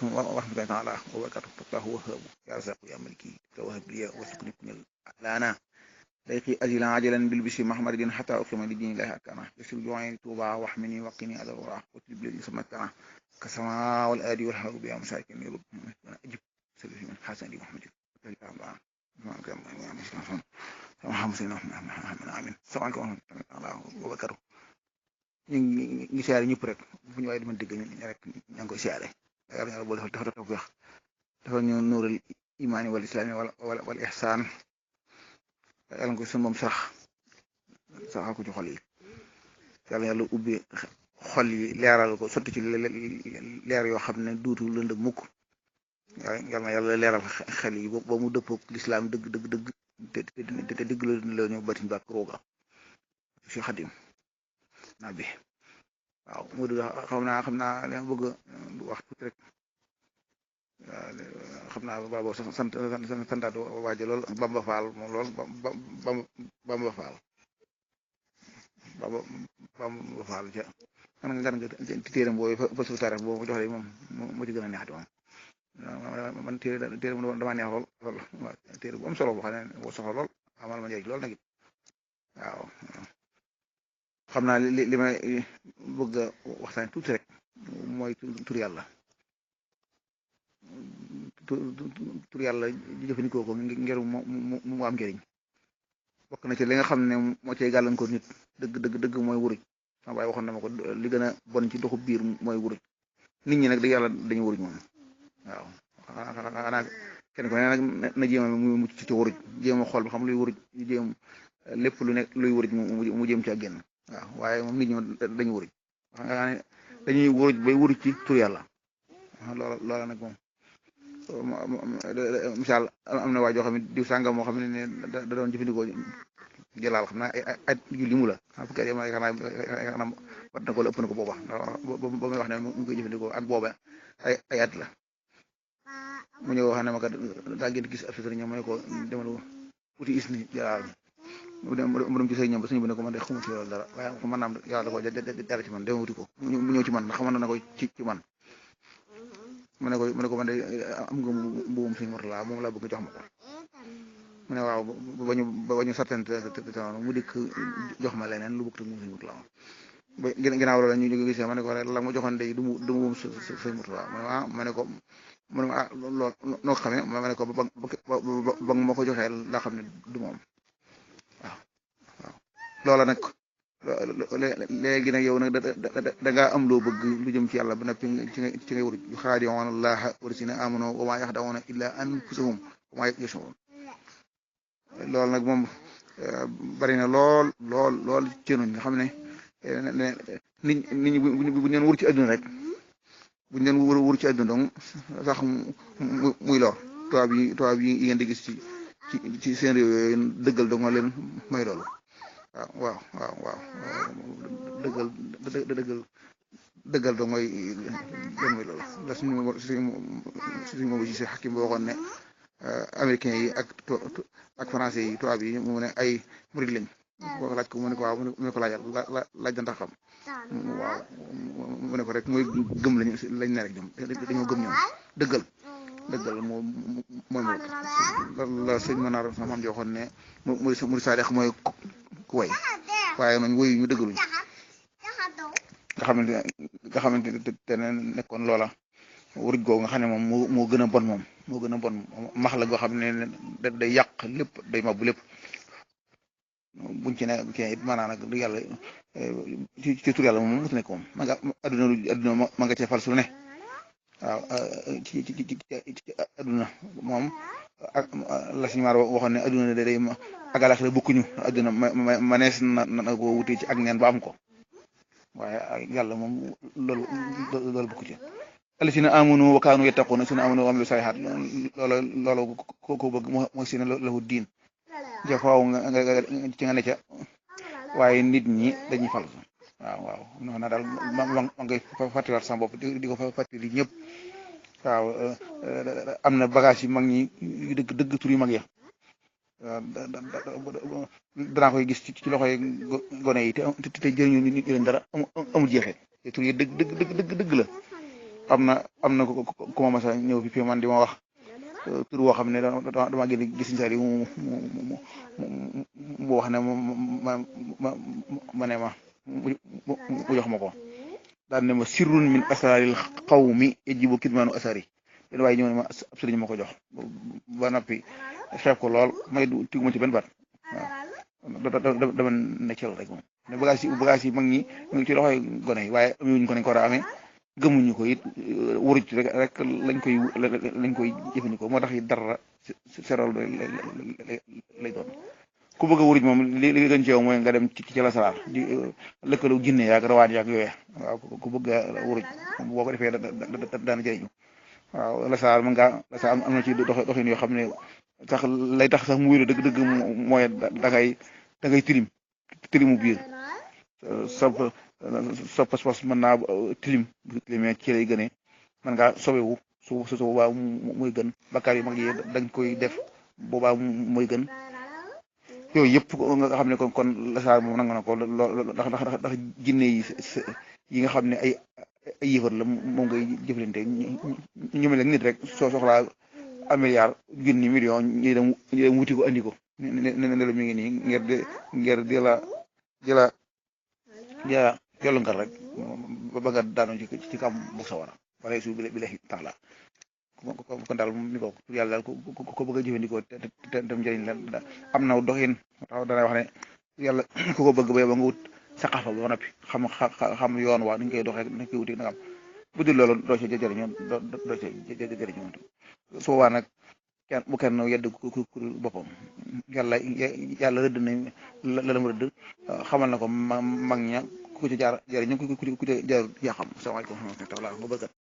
عليكم ورحمة الله تعالى وبركاته. الله وهاب يا رزاق يا ملكي توهب لي وسكني كن لانا ليقي أجلا عاجلا بالبشر محمد حتى أقيم لدين الله أركانا يسر جوعي توبا واحمني وقني أذى الورى وتجب لي سمتنا كسماء والآدي والحرب يا مساكن يرب أجب سلسل من حسن لي محمد amin salaamaaleykum wa rahmatulah wa barakaatu ñu ngi siyaare ñëpp rek fu ñu waaye di mën dégg ñu rek ña ngi koy siyaare yàlla yàlla boo defal tawfiix dafa ñu nuurul imaani wal islaami wal ihsaan yàlla nga ko sunu moom saxal ko ci xol yi yàlla yàlla ubbi xol yi leeral ko sotti ci leer yoo xam ne duutu lëndëm mukk yàlla yàlla leeral xel yi ba mu dëppoo lislaam dëgg te dëgg la ñu batin bak rooga si xadim naa bi waaw mu du xam naa li ma bëgg wax tuuti rek xam naa babo santaat waaje lool Bamba Faal moom lool Bamba Faal ca ngan nga téeram boobu fa suuf taarix boobu jox la moom moo ci gën a neexati moom man téere mu dama neex lool waaw téere bu am solo boo xam ne boo soxla lool amal ma njëriñ lool nag it waaw xam naa li may bëgg a waxtaan tuuti rek mooy tur yàlla tur yàlla jëfandikoo ko ngir mu am njëriñ bokk na ci li nga xam ne moo cay gàllankoor nit dëgg mooy wuruj sama baay waxoon na ma ko li gën a bon ci doxu biir mooy wuruj nit ñi nag di yàlla dañu wuruj moom waaw xanaa kenn ku ne nag na jéem a mucc ci wuruj jéem a xool ba xam luy wuruj jéem lépp lu nekk luy wuruj mu jéem ci ak génn waaw waaye moom nit ñi dañu wuruj xam nga ne dañuy wuruj bay wuruj ci tur yàlla loola nag moom misaal am na waa joo xam ne diw sàngam moo xam ne da doon jëfandikoo jëlaal xam naa ay yu limu la fukki at yi ma xanaa wat na ko la ëpp na ko booba ba muy wax ne mu ngi koy jëfandikoo ak booba ay at la mu ñëw wax ne ma kat daa ngeen gis ab sëriñ mu ne ko demal uti is ni jëlaal mu dem ci sëriñ ba suñu bi ne ko man de xamu ci loolu dara waaye mën naam yàlla da ko dara ci man dem wuti ko mu ñëw ci man ndax xaman na ko ci man mu ne ko man de am nga mbuum suñu Murtala moom laa bëgg jox ma ko mu ne waaw ba ñu sartante mu dikk jox ma leneen lu bëgg te mu suñu Murtala ba ginnaaw loolu ñu gisee ma ne ko la ma joxoon de du mbuum suñu Murtala ma ne ko mu ne ma loolu noo ko xamee ma ne ko ba ma ko joxee laa xam ne du moom waaw loola nag léegi nag yow nag da ngaa am loo bëgg lu jëm ci yàlla ba noppi ci ngay wuruj yuxaadi'uuna llaaha wallaziina aamanuu wa maa yaxda'uuna illaa anfusahum wa maa yash'uruun loolu nag moom bari na lool ci ñun nga xam ne nit ñi bu ñu leen wur ci àdduna rek bu ñu leen wur ci àdduna donc sax muy lor tubaab yi ngeen di gis ci seen réew yooyu dëggal dong leen may loolu waaw dëggal dong mooy leen may loolu la suñu moom si xakim boo waxoon ne américains yi ak français yi tubaab yi mu ne ay murid lañ boo laaj ko mu ne ko waaw mu ne ko laaj da ndax xam waaw mu ne ko rek mooy gëm lañ ne rek ñoom dañoo gëm ñoom dëggal mooy moom la sëñ Manar sama maam ji waxoon ne murid saadix mooy ku way waaye noonu woyu ñu dëggaluñ nga xamante ne nekkoon loola wuruj googu nga xam ne moom moo gën a bon max la goo xam ne day yàq lépp day mabbu lépp buñ ci ne it maanaam nag du yàlla ci tur yàlla moom mutu nekk moom ma nga adduna ma nga cee fal su ne waaw ci adduna moom ak la suñu maar waxoon ne adduna day ak àllaxira bokkuñu adduna manees na ko wutee ci ak neen ba am ko waaye yàlla moom loolu bokku ci allaziina aamanu wa kaanu yattaquuna allaziina aamanu wa amilu saalihaat loolu ko bëgg mooy seen lahu diin ja faaw nga ci nga ne ca waaye nit ñi dañuy fal waaw noonu daal ma ngay fàttaliwaat sama bopp di ko fàttali ñëpp waaw am na bagage yu mag ñi dëgg tur yu mag ya danaa koy gis ci loxoy gone yi te jëriñu ñu leen dara amul jeexee te tur yi dëgg la am na ku ma mas a ñëw fi man di ma wax tur woo xam ne dama gën gis saa yi mu wax ne ma ne ma mu jox ma ko daan ne ma sirrun min asraril qawmi yajibu kitmaanu asari den waaye ñëw ne ma ab sëriñ ma ko jox ba noppi xeeb ko lool may du tiguma ci benn baat waaw dama ne cel rek moom ne bagage yi mag ñi mu ngi ci loxoy gone yi waaye amuñu ko nañ ko war a amee gëmuñu ko it wuruj rek lañ koy jëfandikoo moo tax it dara seral lay doon ku bëgg a wuruj moom li gën ci yow mooy nga dem ci lasaraar di lëkkaloo jinne yaag rawaan yaag yooyee waaw ku bëgg a wuruj boo ko defee daana jëriñu waaw lasaraar mën ngaa lasaraar am na ci doxin yoo xam ne sax lay tax sax mu wéru dëgg mooy da ngay tilimu biir sa pas-pas mën naa tilim bu tilimee ci lay gënee mën ngaa sobewu su boobaa muy gën bakkaar yu mag yi dañ koy def boobaa muy gën yooyu yëpp nga xam ne kon lasaar moom nangu na ko lool ndax jinne yi nga xam ne ay yëfar la moom ngay jëflante ñu mel nit rek soo soxlaa un milliard junni million ñu dem wuti ko andi ko ne la mi ngi nii ngir di la yollu ngal rek ba nga daanu ci kam bu sawara wala su bi la tax la kon daal mi ko yàlla daal ko bëgg a jëfandikoo te dem njëriñ la am na doxin taw dana wax ne yàlla ku ko bëgg ba nga wut saqafa ba noppi xam yoon waa ni ñu koy doxee ni ñu koy wuti nangam bu dul loolu doo ci jëriñoo doo ci jëriñoo su boobaa nag bu kenn yedd ku boppam yàlla rëdd na la mu rëdd xamal na ko mag ña ku ci jaar jëriñu ku ci jaar yaa xam salaamaaleykum wa rahmatulah wa barakatuh